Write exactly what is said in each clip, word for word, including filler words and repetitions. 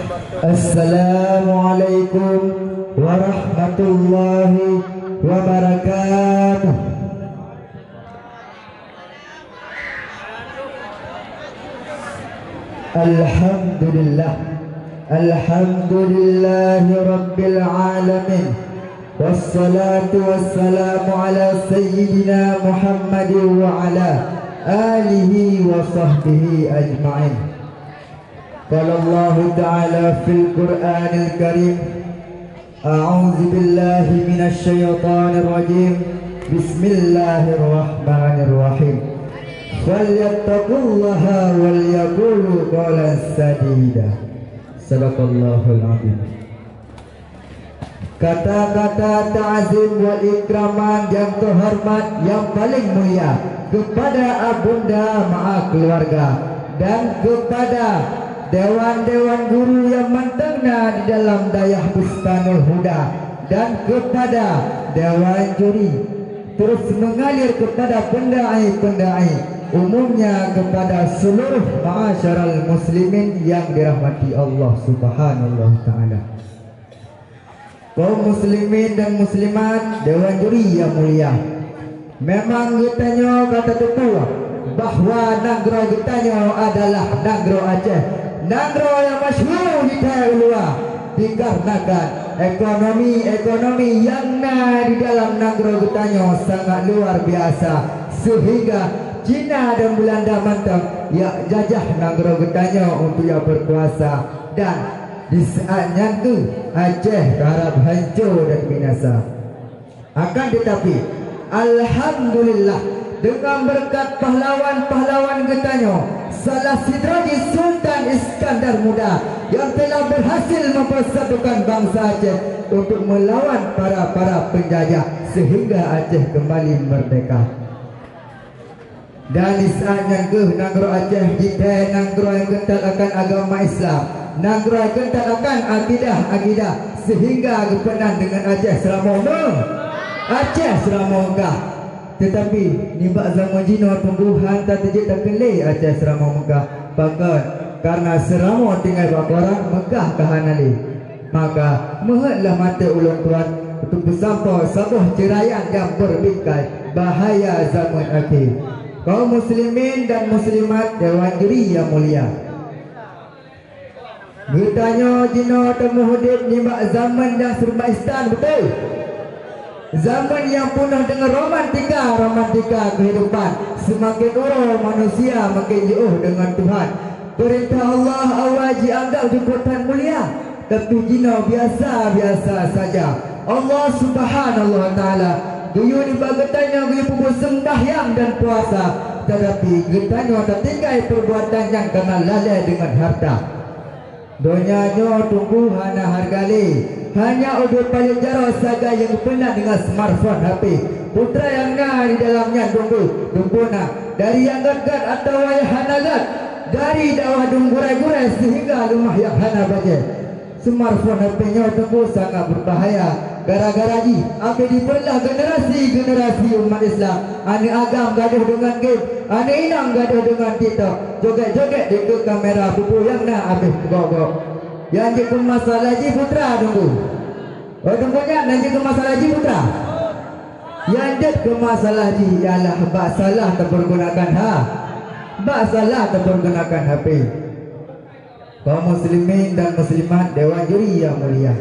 Assalamualaikum warahmatullahi wabarakatuh. Alhamdulillah. Alhamdulillahi rabbil alamin. Wassalatu wassalamu ala sayyidina Muhammadin wa ala alihi wa sahbihi ajma'in. Qala Allahu ta'ala fil Qur'anil Karim, a'udzu billahi minasy syaithanir rajim. Bismillahirrahmanirrahim. Falyattaqullaha wal yaqulu qawlan sadida. Sadaqallahul azim. Kata-kata ta'zim wal ikraman nyang teuhormat nyang paleng mulia kepada Abunda Maa Keluarga dan kepada dewan-dewan guru nyang mantong na di dalam dayah Bustanul Huda dan kepada dewan juri, terus mengalir kepada pendai-pendai, umumnya kepada seluruh ma'asyiral muslimin yang dirahmati Allah Subhanahu wa Ta'ala. Kaum muslimin dan muslimat, dewan juri yang mulia, memang geutanyoe ka tateupeue bahwa nanggroe geutanyoe adalah nanggroe Aceh, nanggroe nyang masyhur di thée u luwa, dikarenakan ekonomi-ekonomi nyang na di dalam nanggroe geutanyoe sangat luar biasa, sehingga Cina dan Belanda mantong jak jajah nanggroe geutanyoe untuk jak berkuasa dan Di saat nyan kheueh Aceh ka harab hanco dan binasa. Akan tetapi, alhamdulillah, dengan berkat pahlawan-pahlawan geutanyoe, salah sidroe jih Sultan Iskandar Muda yang telah berhasil mempersatukan bangsa Aceh untuk melawan para-para penjajah sehingga Aceh kembali merdeka. Dan di saat nyan kheueh nanggroe Aceh jithée nanggroe nyang keuntat akan agama Islam, nanggroe nyang keuntat akan akidah-akidah, sehingga geupeunan deungon Aceh Seuramoe Meu-, Aceh Seuramoe Meukah. Teutapi, nibak zaman jinoe teungku hana teujeuet takheun lé Aceh Seuramoe Meukah. Pakon? Kareuna Seuramoe tinggai bak koran, Meukah ka hana lé. Maka, meuheuet lah maté ulôn tuan, untuk peusampoe saboh ceurayan nyang beubingkai bahaya zaman akhé. Kaum muslimin dan muslimat dewan juri nyang mulia. Geutanyoe jinoe teumeuudeb nibak zaman nyang serba instan, beutôi? Zaman nyang peunoh deungon romantika-romantika keuhidupan, seumaken uroe manusia maken jiôh deungon Tuhan. Peurintah Allah awai jianggab jeuet that mulia, tapi jinoe biasa-biasa saja. Allah Subhanahu wa Taala geuyue nibak geutanyoe geuyue peubuet seumbahyang dan puasa, teutapi geutanyoe tatinggai peurbuatan nyang kana lalée deungon hareuta. Donya nyoe teungku hana hareuga lé, hanya udeb paléng jaroe sagai nyang geupeunan deungon smartphone H P. Putra nyang na di dalam nyan teungku, teungku na dari nyang gét-gét atawa nyang hana gét, dari dakwah dum gurée-gurée seuhingga leumah nyang hana bajée. Smartphone H P nyoe teungku sangat beubahaya. Gara-gara jih, abéh jipeureulah generasi-generasi umat Islam. Aneuëk agam gadôh deungon game, aneuëk inong gadôh deungon TikTok. Jogét-jogét dikeue kamera, peue-peue nyang na abéh peugok-gok. Nyang jeuet keu masalah jih putra teungku. Oh, teungku nyan, nyang jeuet keu masalah jih putra. Nyang jeuet keu masalah jih ialah bak salah tapeurgunakan ha-, bak salah tapeurgunakan H P. Kaum muslimin dan muslimat dewan juri nyang mulia.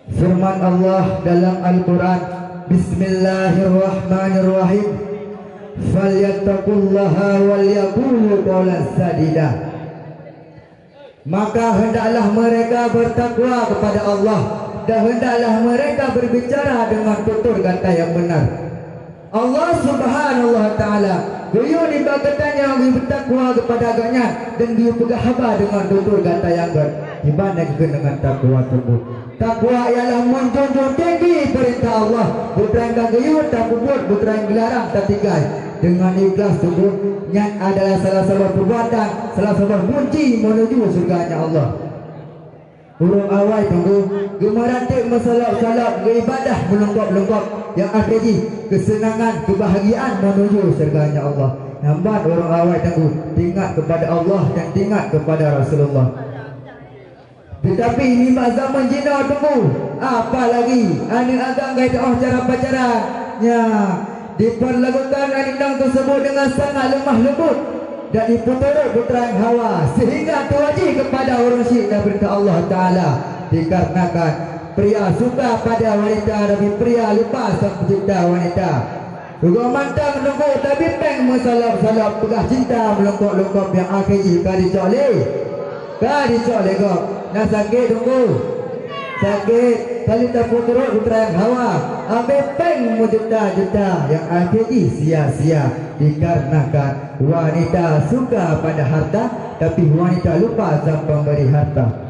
Firman Allah dalam Al-Quran, Bismillahirrahmanirrahim. Falyattaqullaha wal yaqulu qawlan sadida. Maka hendaklah mereka bertakwa kepada Allah dan hendaklah mereka berbicara dengan tutur kata yang benar. Allah Subhanahu wa Taala geuyue nibak geutanyoe geuyue beutakwa keupada Gobnyan dan geuyue peugah haba deungon tutur gata nyang gét. Kiban nyang geukheun deungon takwa teungku. Takwa ialah meunjunjung tinggi peurintah Allah, buet nyang ka geuyue tapeubuet, buet nyang geularang tatinggai. Deungon ikhlas teungku, nyan adalah salah saboh peurbuatan, salah saboh kunci meunuju syeuruga Allah. Ureuëng awai teungku geumeuratéb meusalab-salab, geuibadah meulungkop-lungkop, nyang akhé jih keuseunangan, keubahgiaan meunuju syeuruga Allah. Lambat ureuëng awai teungku teuingat keupada Allah dan teuingat keupada Rasulullah. Teutapi nibak zaman jinoe teungku, apalagi aneuëk agam geuh teuôh cara pacaran, nyan dipeurlakukan aneuëk inong teuseubut deungon sangat leumah leumbot dan jipeuturot peuteurang hawa, seuhingga tuwoe jih keupada ureuëng syiek dan peurintah Allah Taala. Dikarenakan pria suka pada wanita, tapi pria lupa sang pencipta wanita. Rugoe mantong teungku, tapi péng meusalop-salop, peugah cinta meulungkop-lungkop nyang akhé jih ka jicok lé, ka jicok lé gob. Na sakét teungku? Sakét. Ka lheueh tapeuturot peuteurang hawa, abéh péng meujuta-juta nyang akhé jih sia-sia. Dikarenakan wanita suka pada harta, tapi wanita lupa sang pemberi harta.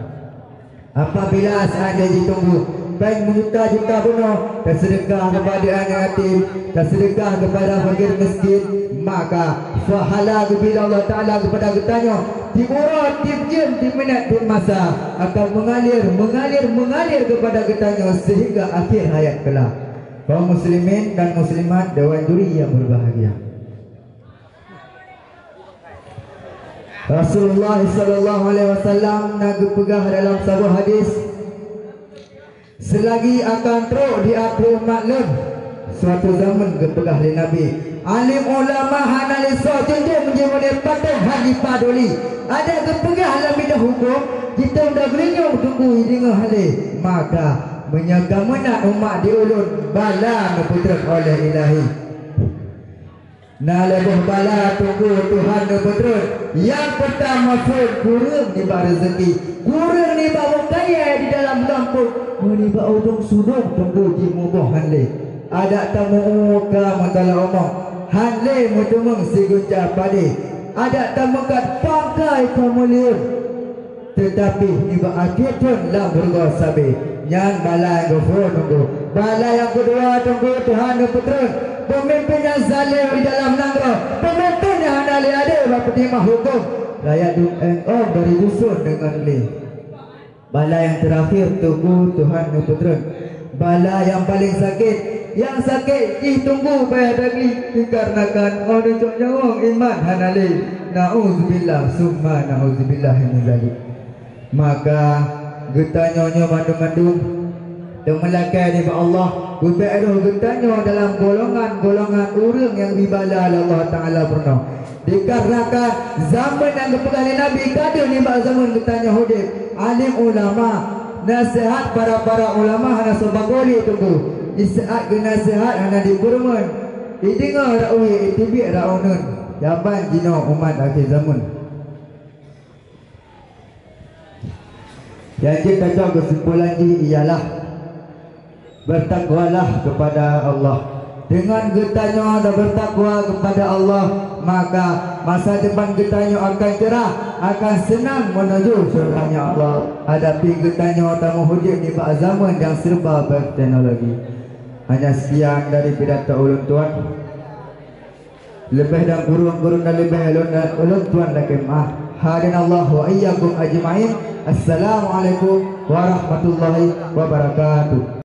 Apabila seandai jih teungku péng meujuta-juta bunoe taseudeukah keupada aneuk yatim, taseudeukah keupada fakir miskin, maka pahala geubri lé Allah Taala keupada geutanyoe tieb uroe, tieb jeuem, tieb minét, tieb masa akan meungalir, meungalir, meungalir keupada geutanyoe seuhingga akhé hayat keulah. Kaum muslimin dan muslimat, dewan juri yang berbahagia. Rasulullah sallallahu alaihi wasallam na geupeugah dalam saboh hadis, "Seulagi akan trok di ateueh umat lôn suatu zaman," geupeugah lé Nabi, "alim ulama hana lé soe junjung, jimeunyoe patéh hana jipaduli." Adak geupeugah lam bidang huköm, jitong dan geulinyueng teungku jideungoe hana lé. Maka, meunyoe ka meunan umat di ulôn, bala neupeutrok oleh Ilahi. Na lhée boh bala teungku Tuhan neupeutrok. Nyang peurtama phon kureueng nibak reuzeki, kureueng nibak meukayée di dalam gampông, meunibak udong sudong teungku jimuboh hán lé. Adak tameuuka meutalak umong, hán lé meuteumeung sigunca padé. Adak tameukat pangkai ka meuleueng. Teutapi nibak akhé thon lam rugoe sabe, nyan bala nyang geuphon teungku. Bala nyang keudua teungku Tuhan neupeutrön peumimpén nyang zalem di dalam nanggroe, peumimpén nyang hana lé adé bak peutimang huköm. Rakyat dum éng-ong dari duson deungon gleh. Bala nyang teurakhé teungku Tuhan neupeutrön bala nyang paleng sakét. Nyang sakét jih teungku payah tagli dikarenakan 'oh neucok nyawöng iman hana lé. Nauzubillah summa nauzubillah min zalik. Maka geutanyoe nyoe mandum-mandum teumeulakée nibak Allah, beubek roh geutanyoe dalam golongan-golongan ureuëng nyang jibala lé Allah Taala peurunoe. Dikarenakan zaman nyang geupeugah lé Nabi ka deuh nibak zaman geutanyoe udeb, alim ulama, naseuhat para-para ulama hana soe bagoe lé teungku, iseuhat geunaseuhat hana jipeureumeun, ideungoe rot wie, iteubiet rot uneuen, jaban jinoe umat akhé zaman. Nyang jeuet tacok keusimpulan jih ialah, bertakwalah kepada Allah. Dengan geutanyoe tabertakwa kepada Allah, maka masa depan geutanyoe akan cerah, akan seunang menuju syurga-Nya Allah. Hadapi geutanyoe tameuhudép nibak zaman nyang serba berteknologi. Hanya sekian dari pidato ulôn tuan. Leubeh dan kureueng, kureueng dan leubeh ulôn, ulôn tuan lakée meu'ah. Hadanallahu wa iyyakum ajma'in. Assalamualaikum warahmatullahi wabarakatuh.